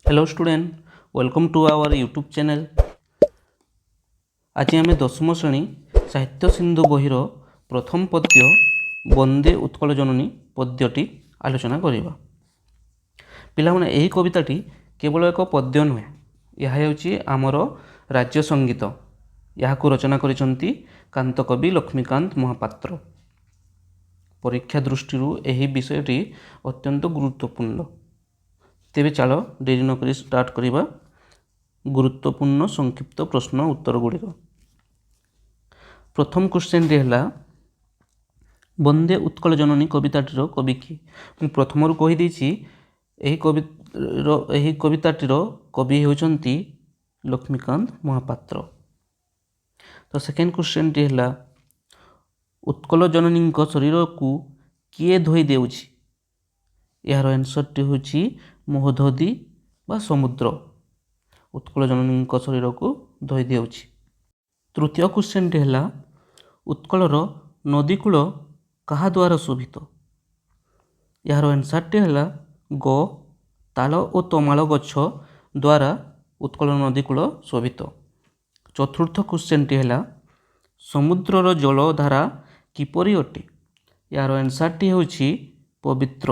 Hello student, welcome to our YouTube channel. ଆଜି ଆମେ ଦଶମ ଶ୍ରେଣୀ ସାହିତ୍ୟ ସିନ୍ଧୁ ବହିର ପ୍ରଥମ ପଦ୍ୟ ବନ୍ଦେ ଉତ୍କଳ ଜନନୀ ପଦ୍ୟଟି ଆଲୋଚନା କରିବା। ପିଲାମାନେ, ଏହି କବିତାଟି କେବଳ ଏକ ପଦ୍ୟ ନୁହେଁ, ଏହା ହେଉଛି ଆମର ରାଜ୍ୟ ସଙ୍ଗୀତ। ଏହାକୁ ରଚନା କରିଛନ୍ତି କାନ୍ତକବି ଲକ୍ଷ୍ମୀକାନ୍ତ ମହାପାତ୍ର। ପରୀକ୍ଷା ଦୃଷ୍ଟିରୁ ଏହି ବିଷୟଟି ଅତ୍ୟନ୍ତ ଗୁରୁତ୍ୱପୂର୍ଣ୍ଣ। ତେବେ ଚାଲ, ଡେରି ନକରି ଷ୍ଟାର୍ଟ କରିବା ଗୁରୁତ୍ୱପୂର୍ଣ୍ଣ ସଂକ୍ଷିପ୍ତ ପ୍ରଶ୍ନ ଉତ୍ତର ଗୁଡ଼ିକ। ପ୍ରଥମ କ୍ୱେଶ୍ଚନଟି ହେଲା, ବନ୍ଦେ ଉତ୍କଳ ଜନନୀ କବିତାଟିର କବି କିଏ? ମୁଁ ପ୍ରଥମରୁ କହିଦେଇଛି, ଏହି କବିତାଟିର କବି ହେଉଛନ୍ତି ଲକ୍ଷ୍ମୀକାନ୍ତ ମହାପାତ୍ର। ତ ସେକେଣ୍ଡ କ୍ୱେଶ୍ଚନଟି ହେଲା, ଉତ୍କଳ ଜନନୀଙ୍କ ଶରୀରକୁ କିଏ ଧୋଇ ଦେଉଛି? ଏହାର ଆନ୍ସରଟି ହେଉଛି ମହୋଦଧି ବା ସମୁଦ୍ର ଉତ୍କଳ ଜନନୀଙ୍କ ଶରୀରକୁ ଧୋଇ ଦେଉଛି। ତୃତୀୟ କ୍ୱେଶ୍ଚନଟି ହେଲା, ଉତ୍କଳର ନଦୀକୂଳ କାହା ଦ୍ୱାରା ଶୋଭିତ? ଏହାର ଆନ୍ସରଟି ହେଲା ଗ, ତାଳ ଓ ତମାଳ ଗଛ ଦ୍ୱାରା ଉତ୍କଳ ନଦୀକୂଳ ଶୋଭିତ। ଚତୁର୍ଥ କ୍ୱେଶ୍ଚନଟି ହେଲା, ସମୁଦ୍ରର ଜଳଧାରା କିପରି ଅଟେ? ଏହାର ଆନ୍ସରଟି ହେଉଛି ପବିତ୍ର।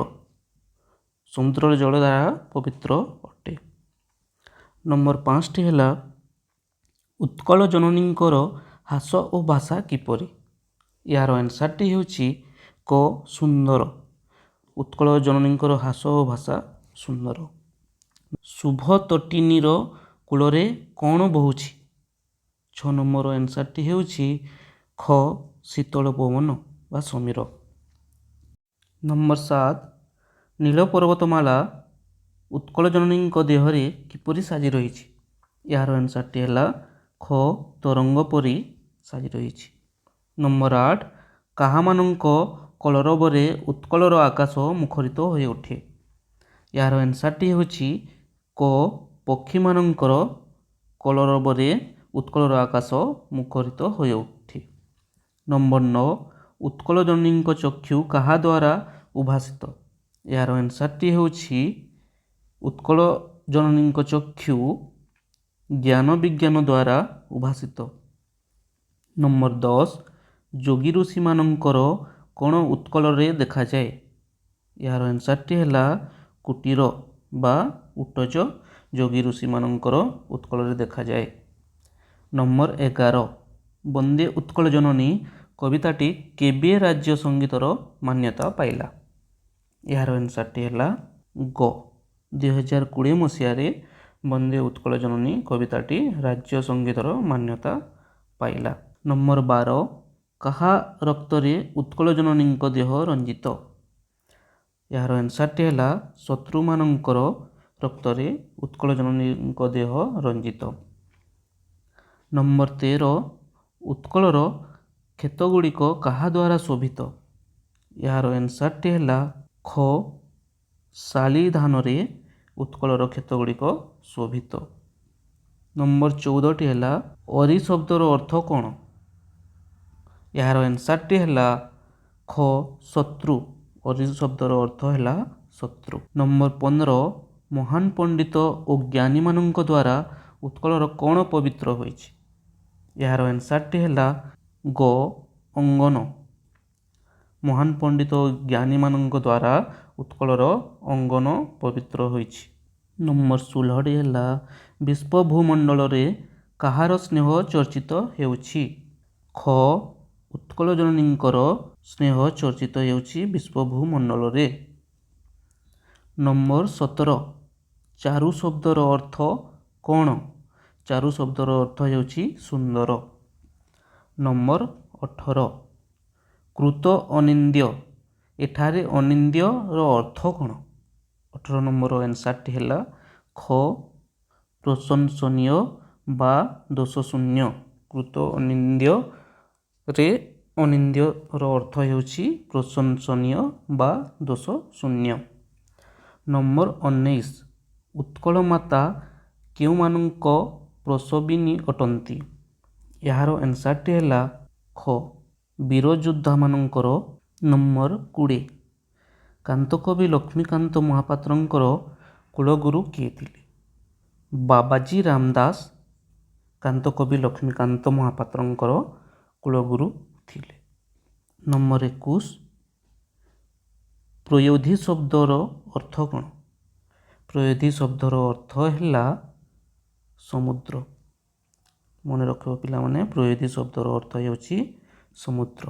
ସମୁଦ୍ରର ଜଳଧାରା ପବିତ୍ର ଅଟେ। ନମ୍ବର ପାଞ୍ଚଟି ହେଲା, ଉତ୍କଳ ଜନନୀଙ୍କର ହାସ ଓ ଭାଷା କିପରି? ଏହାର ଆନ୍ସରଟି ହେଉଛି କ, ସୁନ୍ଦର। ଉତ୍କଳ ଜନନୀଙ୍କର ହାସ ଓ ଭାଷା ସୁନ୍ଦର। ଶୁଭ ତଟିନୀର କୂଳରେ କ'ଣ ବହୁଛି? ଛଅ ନମ୍ବର ଆନ୍ସରଟି ହେଉଛି ଖ, ଶୀତଳ ପବନ ବା ସମୀର। ନମ୍ବର ସାତ, ନୀଳ ପର୍ବତମାଳା ଉତ୍କଳ ଜନନୀଙ୍କ ଦେହରେ କିପରି ସାଜି ରହିଛି? ଏହାର ଆନ୍ସରଟି ହେଲା ଖ, ତରଙ୍ଗ ପରି ସାଜି ରହିଛି। ନମ୍ବର ଆଠ, କାହାମାନଙ୍କ କଳରବରେ ଉତ୍କଳର ଆକାଶ ମୁଖରିତ ହୋଇଉଠେ? ଏହାର ଆନ୍ସରଟି ହେଉଛି କ, ପକ୍ଷୀମାନଙ୍କର କଳରବରେ ଉତ୍କଳର ଆକାଶ ମୁଖରିତ ହୋଇଉଠେ। ନମ୍ବର ନଅ, ଉତ୍କଳ ଜନନୀଙ୍କ ଚକ୍ଷୁ କାହା ଦ୍ୱାରା ଉଦ୍ଭାସିତ? ଏହାର ଆନ୍ସରଟି ହେଉଛି ଉତ୍କଳ ଜନନୀଙ୍କ ଚକ୍ଷୁ ଜ୍ଞାନ ବିଜ୍ଞାନ ଦ୍ୱାରା ଉଦ୍ଭାସିତ। ନମ୍ବର 10, ଯୋଗୀ ଋଷିମାନଙ୍କର କ'ଣ ଉତ୍କଳରେ ଦେଖାଯାଏ? ଏହାର ଆନ୍ସରଟି ହେଲା କୁଟୀର ବା ଉଟଜ ଯୋଗୀ ଋଷିମାନଙ୍କର ଉତ୍କଳରେ ଦେଖାଯାଏ। ନମ୍ବର 11, ବନ୍ଦେ ଉତ୍କଳ ଜନନୀ କବିତାଟି କେବେ ରାଜ୍ୟ ସଙ୍ଗୀତର ମାନ୍ୟତା ପାଇଲା? ଏହାର ଆନ୍ସରଟି ହେଲା ଗ, 2020 ମସିହାରେ ବନ୍ଦେ ଉତ୍କଳ ଜନନୀ କବିତାଟି ରାଜ୍ୟ ସଙ୍ଗୀତର ମାନ୍ୟତା ପାଇଲା। ନମ୍ବର 12, କାହା ରକ୍ତରେ ଉତ୍କଳ ଜନନୀଙ୍କ ଦେହ ରଞ୍ଜିତ? ଏହାର ଆନ୍ସରଟି ହେଲା ଶତ୍ରୁମାନଙ୍କର ରକ୍ତରେ ଉତ୍କଳ ଜନନୀଙ୍କ ଦେହ ରଞ୍ଜିତ। ନମ୍ବର 13, ଉତ୍କଳର କ୍ଷେତଗୁଡ଼ିକ କାହା ଦ୍ୱାରା ଶୋଭିତ? ଏହାର ଆନ୍ସରଟି ହେଲା ଖ, ଶାଳିଧାନରେ ଉତ୍କଳର କ୍ଷେତଗୁଡ଼ିକ ଶୋଭିତ। ନମ୍ବର 14ଟି ହେଲା, ଅରି ଶବ୍ଦର ଅର୍ଥ କ'ଣ? ଏହାର ଆନ୍ସରଟି ହେଲା ଖ, ଶତ୍ରୁ। ଅରି ଶବ୍ଦର ଅର୍ଥ ହେଲା ଶତ୍ରୁ। ନମ୍ବର 15, ମହାନ ପଣ୍ଡିତ ଓ ଜ୍ଞାନୀମାନଙ୍କ ଦ୍ୱାରା ଉତ୍କଳର କ'ଣ ପବିତ୍ର ହୋଇଛି? ଏହାର ଆନ୍ସରଟି ହେଲା ଗ, ଅଙ୍ଗନ। ମହାନ ପଣ୍ଡିତ ଓ ଜ୍ଞାନୀମାନଙ୍କ ଦ୍ୱାରା ଉତ୍କଳର ଅଙ୍ଗନ ପବିତ୍ର ହୋଇଛି। ନମ୍ବର 16ଟି ହେଲା, ବିଶ୍ୱ ଭୂମଣ୍ଡଳରେ କାହାର ସ୍ନେହ ଚର୍ଚ୍ଚିତ ହେଉଛି? ଖ, ଉତ୍କଳ ଜନନୀଙ୍କର ସ୍ନେହ ଚର୍ଚ୍ଚିତ ହେଉଛି ବିଶ୍ୱ ଭୂମଣ୍ଡଳରେ। ନମ୍ବର 17, ଚାରୁ ଶବ୍ଦର ଅର୍ଥ କ'ଣ? ଚାରୁ ଶବ୍ଦର ଅର୍ଥ ହେଉଛି ସୁନ୍ଦର। ନମ୍ବର 18, କୃତ ଅନିନ୍ଦ୍ୟ, ଏଠାରେ ଅନିନ୍ଦ୍ୟର ଅର୍ଥ କ'ଣ? 18 ନମ୍ବର ଆନ୍ସରଟି ହେଲା ଖ, ପ୍ରଶଂସନୀୟ ବା ଦୋଷଶୂନ୍ୟ। କୃତ ଅନିନ୍ଦ୍ୟରେ ଅନିନ୍ଦ୍ୟର ଅର୍ଥ ହେଉଛି ପ୍ରଶଂସନୀୟ ବା ଦୋଷଶୂନ୍ୟ। ନମ୍ବର 19, ଉତ୍କଳ ମାତା କେଉଁମାନଙ୍କ ପ୍ରସବିନୀ ଅଟନ୍ତି? ଏହାର ଆନ୍ସରଟି ହେଲା ଖ, ବୀରଯୋଦ୍ଧାମାନଙ୍କର। ନମ୍ବର 20, କାନ୍ତକବି ଲକ୍ଷ୍ମୀକାନ୍ତ ମହାପାତ୍ରଙ୍କର କୁଳଗୁରୁ କିଏ ଥିଲେ? ବାବାଜୀ ରାମଦାସ କାନ୍ତକବି ଲକ୍ଷ୍ମୀକାନ୍ତ ମହାପାତ୍ରଙ୍କର କୁଳଗୁରୁ ଥିଲେ। ନମ୍ବର 21, ପ୍ରୟୋଧି ଶବ୍ଦର ଅର୍ଥ କ'ଣ? ପ୍ରୟୋଧି ଶବ୍ଦର ଅର୍ଥ ହେଲା ସମୁଦ୍ର। ମନେ ରଖିବ ପିଲାମାନେ, ପ୍ରୟୋଧି ଶବ୍ଦର ଅର୍ଥ ହେଉଛି ସମୁଦ୍ର।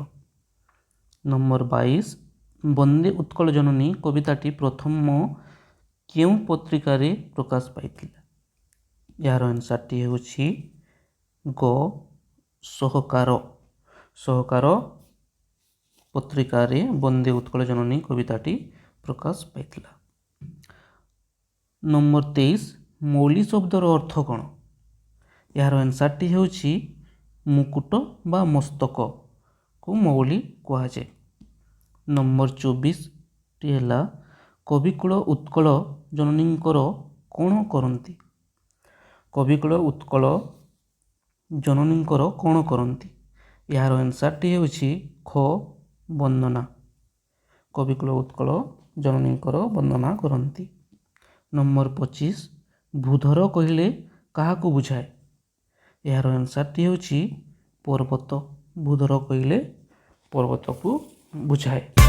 ନମ୍ବର 22, ବନ୍ଦେ ଉତ୍କଳ ଜନନୀ କବିତାଟି ପ୍ରଥମ କେଉଁ ପତ୍ରିକାରେ ପ୍ରକାଶ ପାଇଥିଲା? ଏହାର ଆନ୍ସର୍ଟି ହେଉଛି ଗ, ସହକାର। ସହକାର ପତ୍ରିକାରେ ବନ୍ଦେ ଉତ୍କଳ ଜନନୀ କବିତାଟି ପ୍ରକାଶ ପାଇଥିଲା। ନମ୍ବର 23, ମୌଳି ଶବ୍ଦର ଅର୍ଥ କ'ଣ? ଏହାର ଆନ୍ସର୍ଟି ହେଉଛି ମୁକୁଟ ବା ମସ୍ତକକୁ ମୌଳି କୁହାଯାଏ। ନମ୍ବର 24ଟି ହେଲା, କବିକୁଳ ଉତ୍କଳ ଜନନୀଙ୍କର କ'ଣ କରନ୍ତି? କବିକୁଳ ଉତ୍କଳ ଜନନୀଙ୍କର କ'ଣ କରନ୍ତି? ଏହାର ଆନ୍ସର୍ଟି ହେଉଛି ଖ, ବନ୍ଦନା। କବିକୁଳ ଉତ୍କଳ ଜନନୀଙ୍କର ବନ୍ଦନା କରନ୍ତି। ନମ୍ବର 25, ଭୂଧର କହିଲେ କାହାକୁ ବୁଝାଏ? ଏହାର ଆନ୍ସର୍ଟି ହେଉଛି ପର୍ବତ। ଭୂଧର କହିଲେ ପର୍ବତକୁ ବୁଝାଏ।